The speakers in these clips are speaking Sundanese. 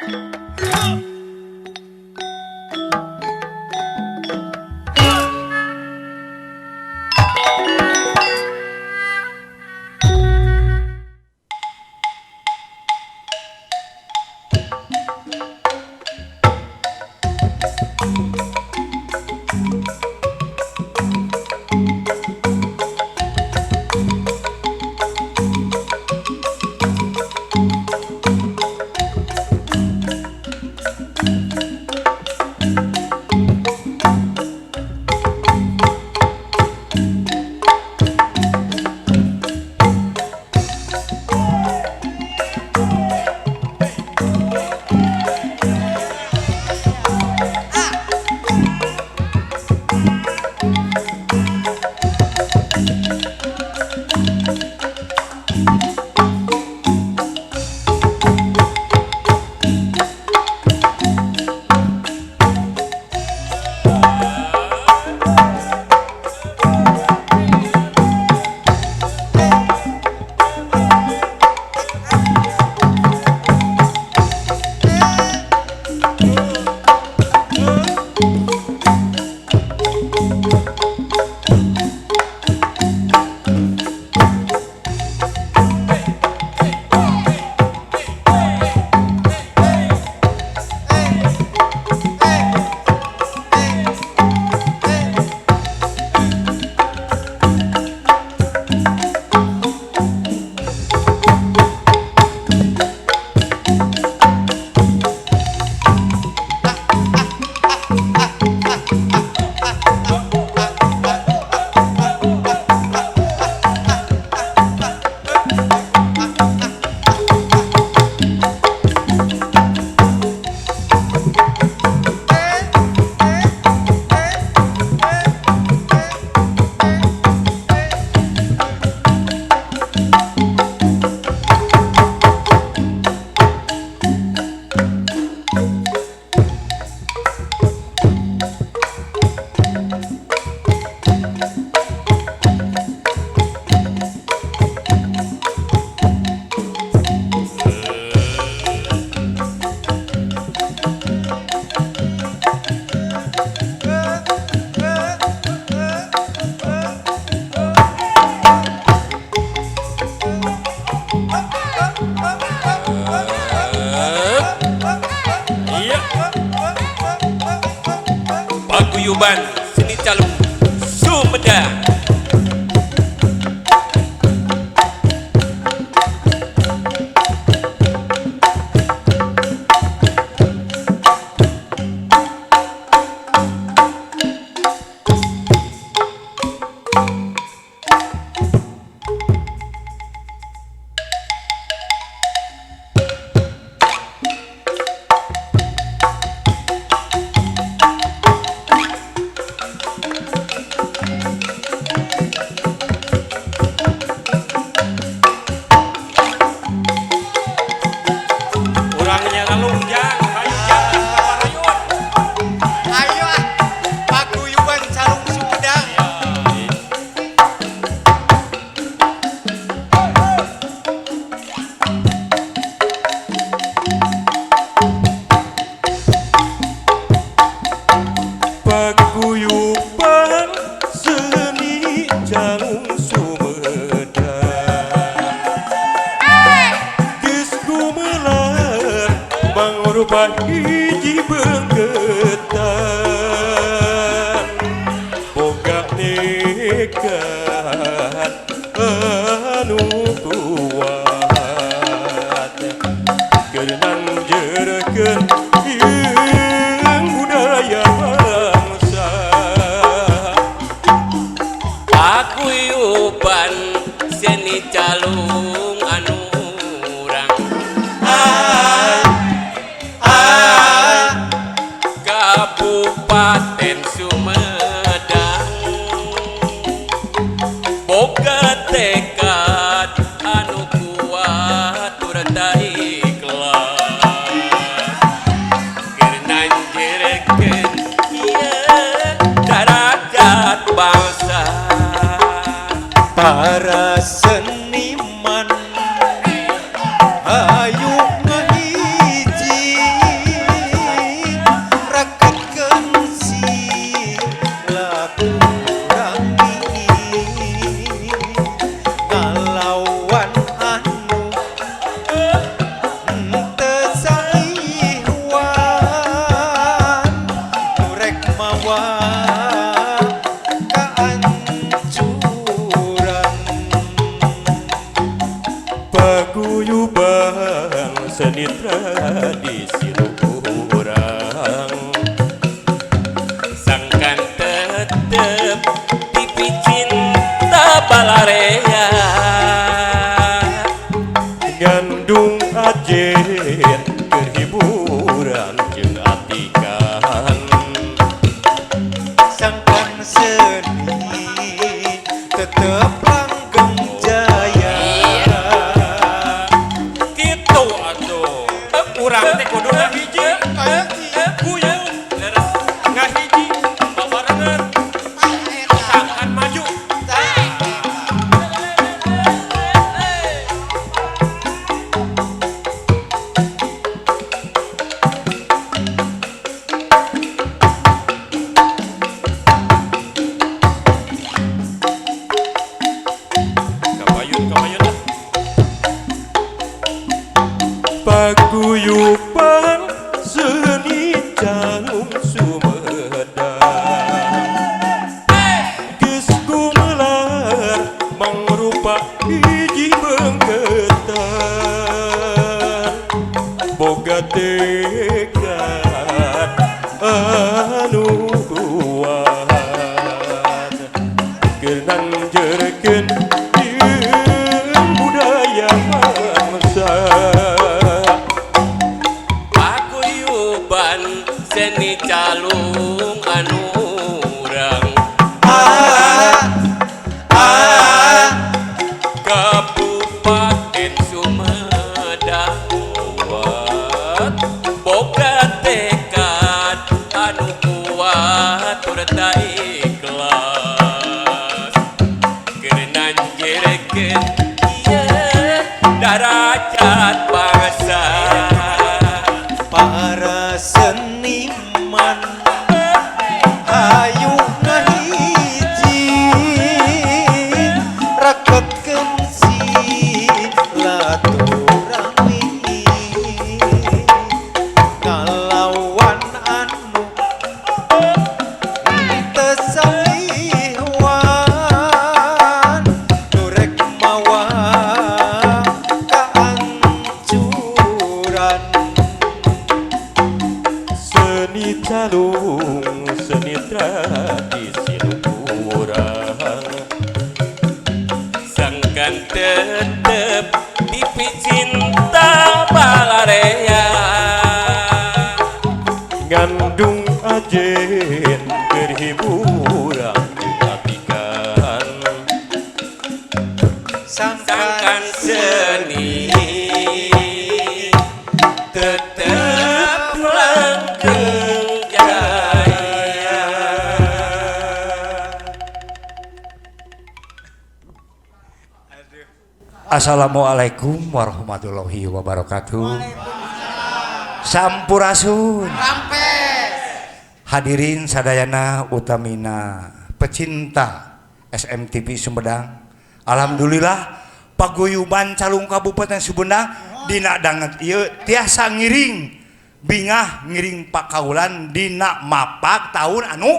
Iya. Paguyuban Seni Calung Sumedang. Orangnya ngalungjang, hayu jalan kawarayun. Ayo ah, Paguyuban Calung Sumedang. Paguyuban Seni Calung Sumedang geus gumelar mangrupa hiji beungkeutan, boga nekat anu kuat keur nangjeurkeun jeung budaya bangsa. Paguyuban Seni Calung anu urang Kabupaten Sumedang, boga tekad anu kuat turta ikhlas. Seni tradisi urang Sangkan tetep dipicinta balarea ngandung ajen keur hiburan jeung atikan. Sangkan seni tetep langgeng jaya. Gitu atuh urang teh kudu ngahiji guyub ngahiji babarengan sangkan maju. Kapayun kapayun lah. Paguyuban seni calung Sumedang geus gumelar mangrupa hiji beungkeutan boga tekad anu kuat keur nanjeurkeun ieu budaya bangsa. Paguyuban seni calung anu urang Kabupaten Sumedang Kuat boga tekad anu kuat turta ikhlas keur nanjeurkeun ieu darajat bangsa. Para seniman hayu ngahiji raketkeun silaturahmi ngalawan anu teu salihuan nu rek mawa kahancuran. Seni calung seni tradisi urang Sangkan tetep dipicinta balarea ngandung ajen keur hiburan jeung atikan. Sangkan seni tetep langgeng jaya. Assalamualaikum warahmatullahi wabarakatuh. Sampurasun. Hadirin sadayana utamina pecinta SMTV Sumedang. Alhamdulillah paguyuban calung Kabupaten Sumedang dina danget ieu tiasa ngiring bingah ngiring pakaulan dina mapak tahun anu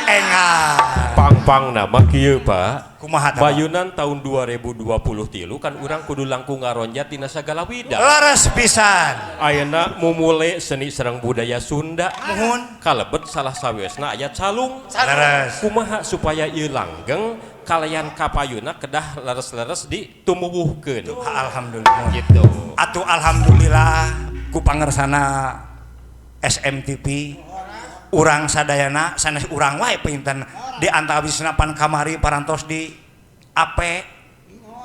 engal. Pang-pang nama kieu Pak. Kumaha tah, Pak? Bayunan tahun 2023 kan urang kudu langkung ngaronjat tina sagala widang. Leres pisan. Ayeuna mumule seni sareng budaya Sunda. Muhun. Kalebet salah sawiosna aya calung. Leres. Kumaha supaya ieu langgeng kalayan kapayuna kedah leres-leres ditumuwuhkeun. Alhamdulillah. Gitu. Atuh alhamdulillah ku pangersana SMTV urang sadayana sanes urang wae pinten di antawisna pan kamari parantos di AP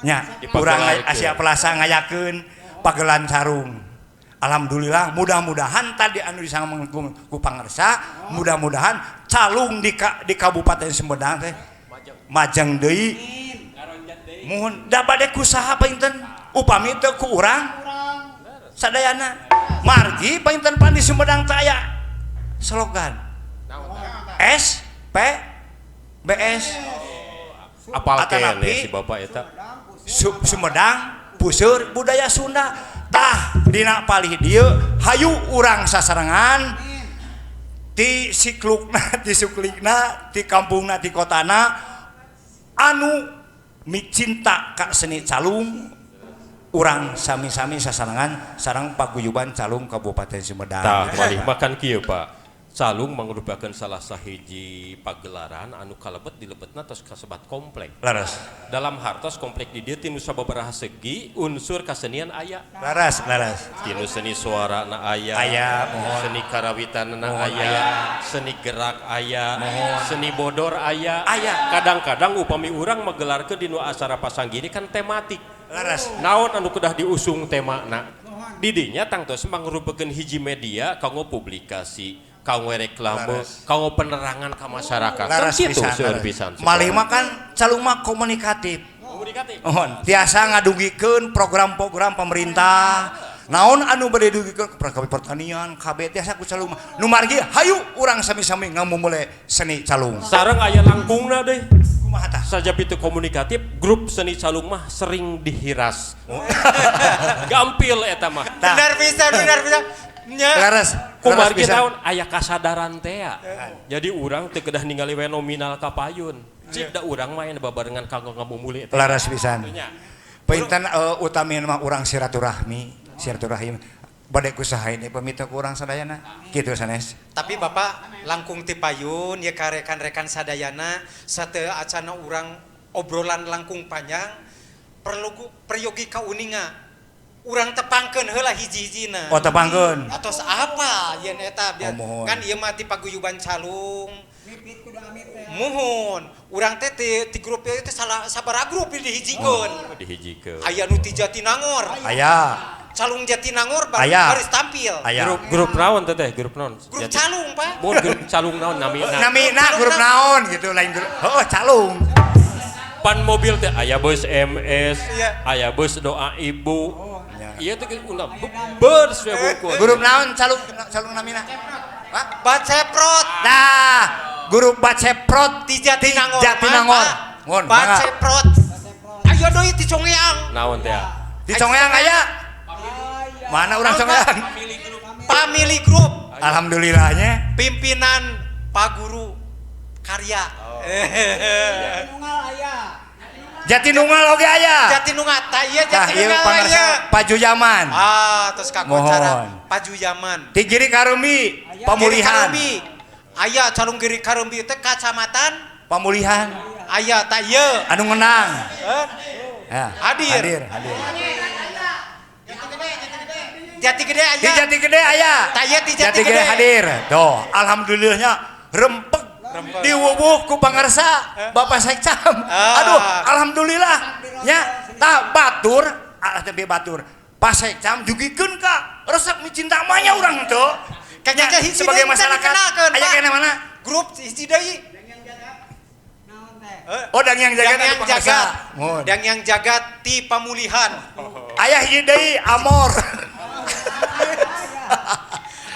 nya urang Asia Plaza ngayakeun pagelan sarung. Alhamdulillah mudah-mudahan tadi anu disangmang ku pangersa mudah-mudahan calung di Kabupaten Sumedang teh majeng deui. Muhun da bade kusaha panginten upami teu ku urang sadayana margi panginten pan di Sumedang teh aya slogan S P B S. Apal Atanapi kene si bapak eta. Sumedang puseur budaya Sunda. Tah dina palih dieu hayu urang sasarengan ti siklukna ti suklikna ti kampungna ti kotana anu micinta ka seni calung Urang sami-sami sasarengan sareng paguyuban Calung Kabupaten Sumedang. Tah malih makan kieu Pak. Calung mangrupakeun salah sahiji pagelaran anu kalebet dilebetna tos kasebat komplek. Leres. Dalam hartos komplek di dieu tinu sababaraha segi unsur kasenian aya. Leres, leres. Tinu seni suara na aya, Aya, mohon. Seni karawitan na Mohon, aya, aya. Seni gerak aya, Mohon. Seni bodor aya. Aya. Kadang-kadang upami urang menggelarkeun dinu acara pasanggiri kan tematik. Leres. Naon anu kedah diusung temana. Didinya tangtos mangrupakeun hiji media kanggo publikasi, kanggo reklame, Leres. kanggo penerangan ka masyarakat. Kan Leres kitu pisan. seueur Leres. pisan. Malih mah kan calung mah komunikatif. Komunikatif. Mohon, tiasa ngadugikeun program-program pemerintah. Naon anu bade dugikeun program pertanian, KB tiasa ku calung mah. Nu margi hayu urang sami-sami ngamumule seni calung. Sareng aya langkungna deh. Kumaha tah? Saja itu komunikatif, grup seni calung mah sering dihiras. Gampil eta mah. Tah. Benar pisan, benar pisan. Nya. Leres. Leres Kumargi pisan. naon aya kasadaran tea. Jadi urang teu kedah ningali we nominal ka payun. Cik da urang mah aya babarengan kanggo ngamumule eta. Leres pisan. Nya. Painten utamin mah urang silaturahmi, silaturahim. Bade kusaha ini pamita ku urang sadayana. Kitu sanes. Tapi Bapak langkung ti payun ya ka rekan-rekan sadayana sateu acana urang obrolan langkung panjang perlu peryogi kauninga. Urang tepangkeun heula hiji-hijina. Oh tepangkeun. Atos apa yen eta biar Oh, mohon. kan ieu mah ti paguyuban calung. Muhun, urang teh ti grup ieu teh salah sabaraha grup dihijikeun. Dihijikeun. Aya nu ti Jatinangor. Aya. Calung Jatinangor baru Aya. harus tampil. Aya. Grup naon teh teh? Grup naon? Grup calung, Pak. Mun grup calung naon namina? Namina grup naon gitu lain grup. Oh, calung. Pan mobil teh aya bus MS, Iya. aya bus doa ibu. Ya. Iya teh undang bers we bungkul. Grup naon calung calung namina? Hah? Baceprot Nah, grup Baceprot ti Jatinangor. Jatinangor. Mohon, Mohon, mangga. Baceprot. Ayo deui ti Conggeang. Naon teh? Di Conggeang aya. Mana urang Conggeang? Family Group Alhamdulillahnya. pimpinan Pak Guru Karya. Jatinunggal oge aya. Jatinunggal, tah ieu Tah ieu Jatinunggal pangarsa aya. Pajuyaman. Ah, terus kakoncara Mohon. Pajuyaman. Di Giri Kareumbi, Pamulihan. Giri Kareumbi. Aya calung Giri Kareumbi teh kacamatan Pamulihan. aya tah ieu. Anu ngenang. Eh, Ya, Hadir. Hadir, hadir. Jati Gede aya. Di Jati Gede aya. Tah ieu di Jati Jati Gede Gede. hadir. Tuh, alhamdulillahnya rempeg diwuwuh ku pangarsa Bapak Sekcam. Ah. Aduh, alhamdulillah. Nya, tah batur, ah tapi batur. Pak Sekcam dugikeun ka resep micinta mah nya urang teu. Kayaknya Nya, hiji sebagai deui tadi masyarakat dikenalkeun, aya Pak. keneh mana? Grup hiji deui. Oh, dang yang jagat Dang yang anu pangarsa. jagat. Mohon. Dang yang jagat ti Pamulihan. Aya hiji deui Amor.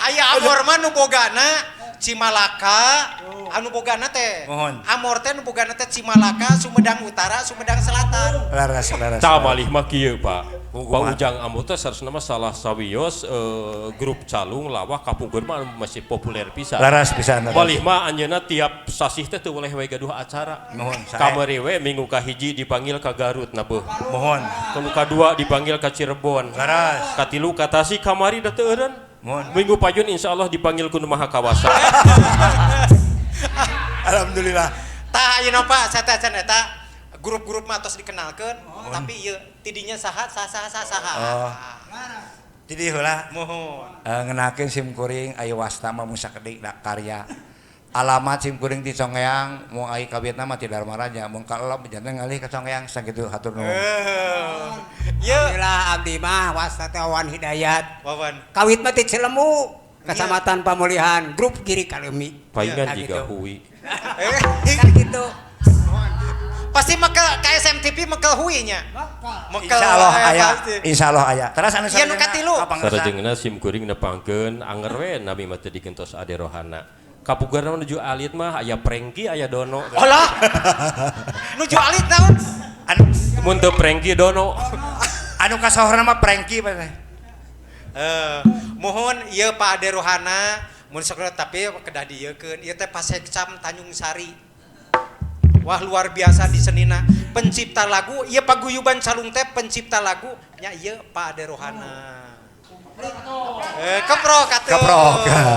Aya Amor mah nu bogana Cimalaka, anu bogana teh. Mohon. Amor teh nu bogana teh Cimalaka, Sumedang Utara, Sumedang Selatan. Laras, laras. Tah malih mah kieu Pak. Pak Kumaha? Ujang Amor teh sarasna mah salah sawios grup calung lawah kapungkur mah masih populer pisan. Laras pisan. Laras. Malih mah anjeunna tiap sasih teh teu boleh we gaduh acara. Mohon, sae. Kamari we minggu kahiji dipanggil ka Garut na beuh. Mohon. Nu kadua dipanggil ka Cirebon. Laras. Katilu ka Tasik kamari da teu eureun. Mohon. Minggu payun insyaallah dipanggil ku Nu Maha Kawasa. Alhamdulillah. Tah ayeuna Pak, satacan eta grup-grup mah tos dikenalkeun, tapi ieu tidinya saha saha saha saha. Oh. Jadi heula Mohon. Ngenakeun sim kuring aya wasta mah Musa Kedik da karya. Alamat sim kuring ti Conggeang, mau ai ka Vietnam mah ti Dharma Raja, mun ka Elop janten ngalih ka Conggeang sakitu hatur nuhun. Ieu Alhamdulillah abdi mah wasta teh Wawan Hidayat. Wawan. Kawit mah ti Cilemu, Kecamatan Pamulihan, grup Giri Kareumbi. Paingan Nah, jiga gitu. hui. Kan gitu. Pasti mekel ka SMTV mekel hui nya. Mekel Insyaallah aya, pasti. insyaallah aya. Teras anu Iya, nu katilu. Sarajengna sim kuring nepangkeun anger we nami mah teu digentos Ade Rohana. Kapugarna menuju alit mah aya Prengki aya Dono. Olah. Nuju alit naon? Anu Mun teu Prengki Dono. anu kasohorna mah Prengki Pak teh. Mohon ieu Pak Ade Rohana mun sakola tapi kedah dieukeun. Ieu teh Pasekcam Tanjung Sari. Wah luar biasa di senina. Pencipta lagu ieu paguyuban calung teh pencipta lagu nya ieu Pak Ade Rohana. Keprok atuh. Keprok.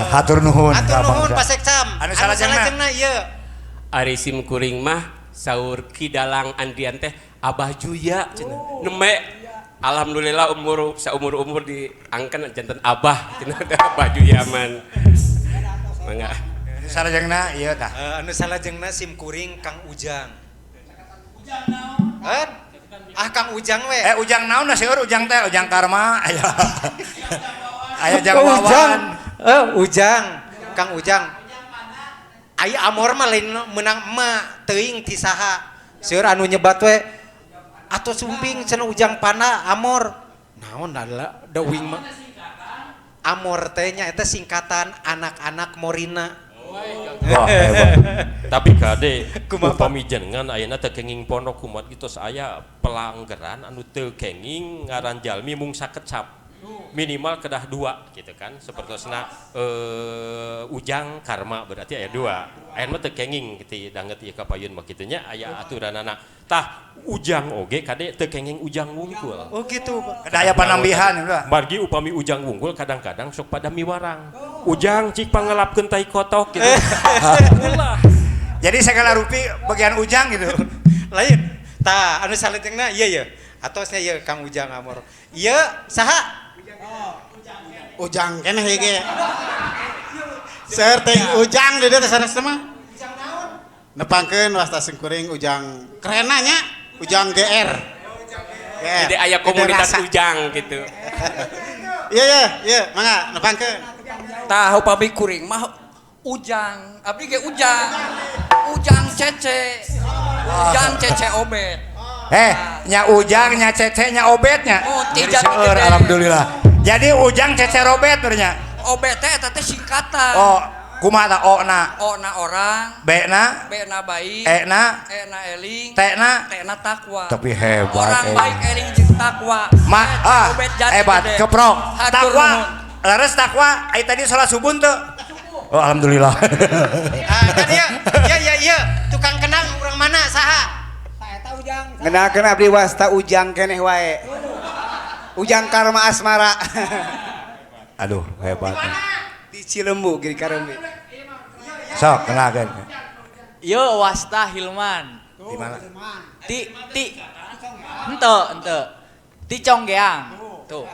Hatur nuhun. Hatur nuhun Pak Sekcam. Anu salajengna ieu. Ari sim kuring mah saur Ki Dalang Andrian teh Abah Juya cenah. Neme alhamdulillah umur saumur-umur diangken janten Abah cenah teh Abah Juya man. Mangga. Salajengna ieu tah. Anu salajengna sim kuring Kang Ujang. Ujang naon? Ah Kang Ujang we. Ujang naon da seueur Ujang teh, Ujang Karma aya. Aya Jang Wawan. Ujang, Kang Ujang. Aya amor mah lain meunang emak teuing ti saha. Seueur anu nyebat we atuh sumping cenah Ujang Pana amor. Naon da uing mah. Amor teh nya eta singkatan anak-anak Morina. Wah, hebat. Tapi kade upami jenengan ayeuna teu kenging pondok kumat kitu aya pelanggaran anu teu kenging ngaran jalmi mung sakecap. Minimal kedah dua gitu kan, sepertosna Ujang Karma berarti aya dua. Ayeuna mah teu kenging kitu danget ieu ka payun mah kitu nya aya aturanana. Tah Ujang oge kade teu kenging Ujang wungkul. Oh gitu Pak. Kedah aya panambihan udah. Margi upami Ujang wungkul kadang-kadang sok pada miwarang. Ujang cik pangelapkeun tai kotok gitu. Ulah. Jadi segala rupi bagian Ujang gitu. Lain. Tah anu salajengna ieu ye. Atosnya ieu Kang Ujang amor. Ieu saha? Ujang keneh ieu ge. Seueur teh Ujang di dieu teh sanes mah. Ujang naon? Nepangkeun wasta singkuring Ujang kerenna nya, Ujang GR. Jadi aya komunitas Ujang gitu. Iya iya iya, mangga nepangkeun. Tah upami kuring mah Ujang, abdi ge Ujang. Ujang Cece. Ujang Cece Obet. Nya Ujang, nya Cece, nya Obetnya. Oh, tidak. Alhamdulillah. Jadi Ujang Cece Robet bernya. Obet teh eta teh singkatan. Oh, kumaha tah O na? O na orang, B na, B na baik, E na, E na eling, T na, T na takwa. Tapi hebat. Orang baik eling jeung takwa. Ma, Obet jadi hebat, gede. Keprok. Hatur Takwa. nuhun. Leres takwa, ai tadi salat subuh teu? Oh, alhamdulillah. Ah, tadi ya, ya ya, tukang kendang urang mana saha? Ujang. Ngenakeun abdi wasta Ujang keneh wae. Ujang Karma Asmara. Aduh, hebat. Di Cilembu Giri Kareumbi. Sok kenalkeun. Ieu wasta Hilman. Di mana? Ti ti henteu. Ti Conggeang. Tuh.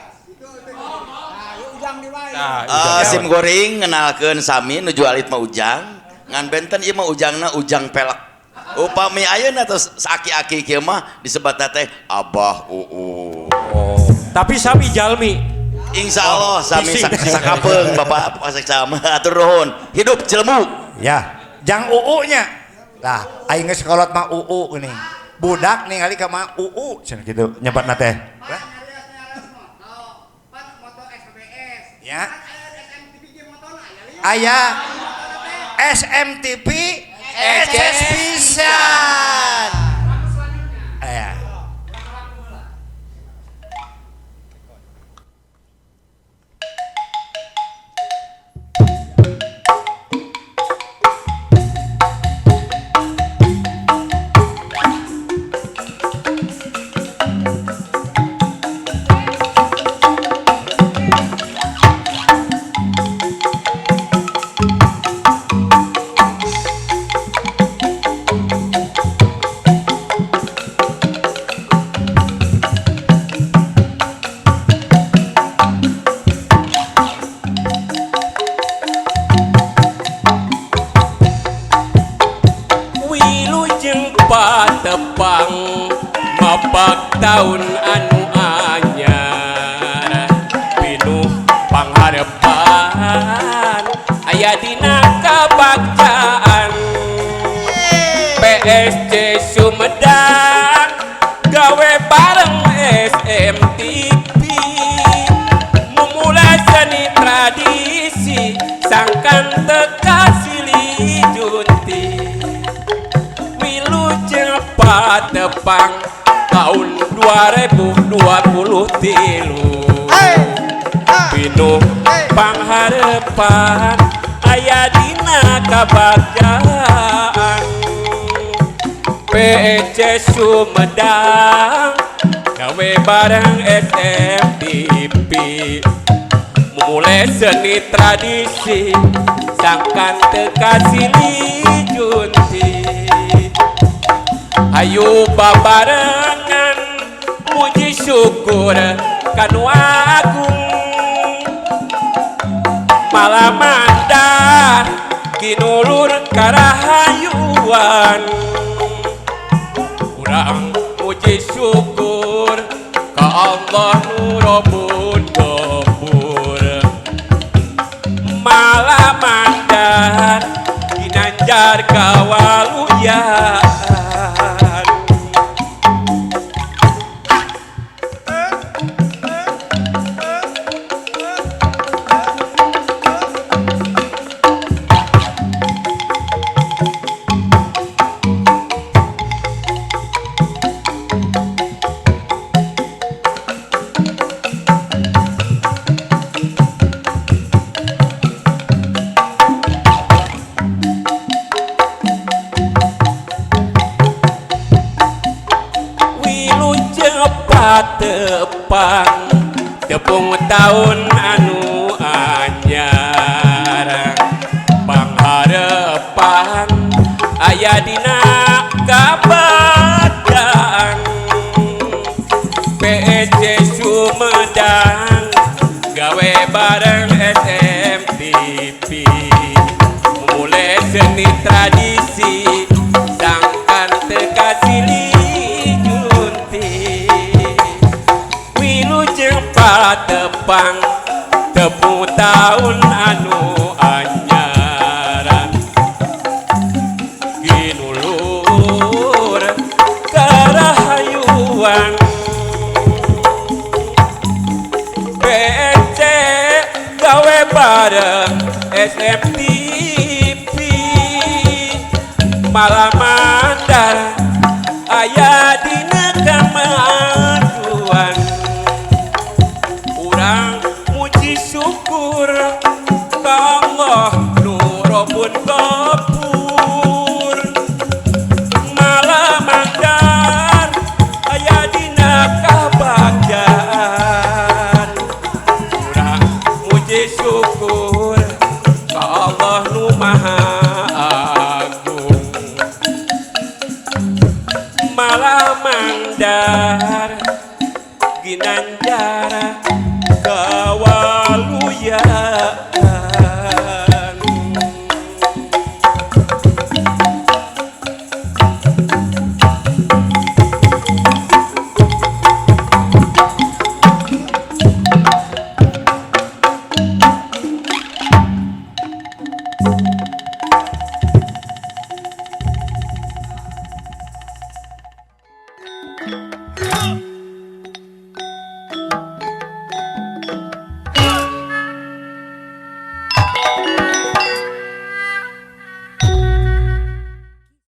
Nah, sim goreng ngenalkeun sami nuju alit mah Ujang, ngan benten ieu mah Ujangna Ujang pelek. Upami ayeuna tos aki-aki kieu mah disebatna teh Abah Uu. Oh. Tapi sami jalmi. Insyaallah sami sakapeung Bapak Pasek sama atur nuhun. Hidup Cilembu. Ya, jang Uu nya. Lah, aing geus kolot mah Uu geuning. Budak ningali ka mah Uu cenah kitu nyebatna teh. Ya. Aya SMTV eces pisan. Aya. Tepang mapak taun anu anyar pinuh pangharepan aya dina kabagjaan PSC Sumedang gawe bareng SMTV mumula seni tradisi sangkan teka silih junti Patepang tahun 2023 pinuh pangharepan aya dina kabagjaan PC Sumedang gawe bareng SMTV mulai seni tradisi sangkan teu kasilih junti ayo babarengan muji syukur kanu agung malamandar kinulur karahayuan urang muji syukur ka Allah nu Rabbun Ghafur malamandar ginanjar kawaluyaan. Tepang tepung taun anu anyar pangharepan aya dina kabadan PC Sumedang gawe bareng SMTV mulai seni tradisi sangkan teu kasilih junti tepang tepung taun anu anyaran ginulur karahayuan PC gawe bareng SMTV malamandar aya dina kamajuan urang muji syukur ka Allah nu Rabbun Ghafur malamandar aya dina kabagjaan urang muji syukur ka Allah nu Maha Agung malamandar ginanjar kawaluyaan.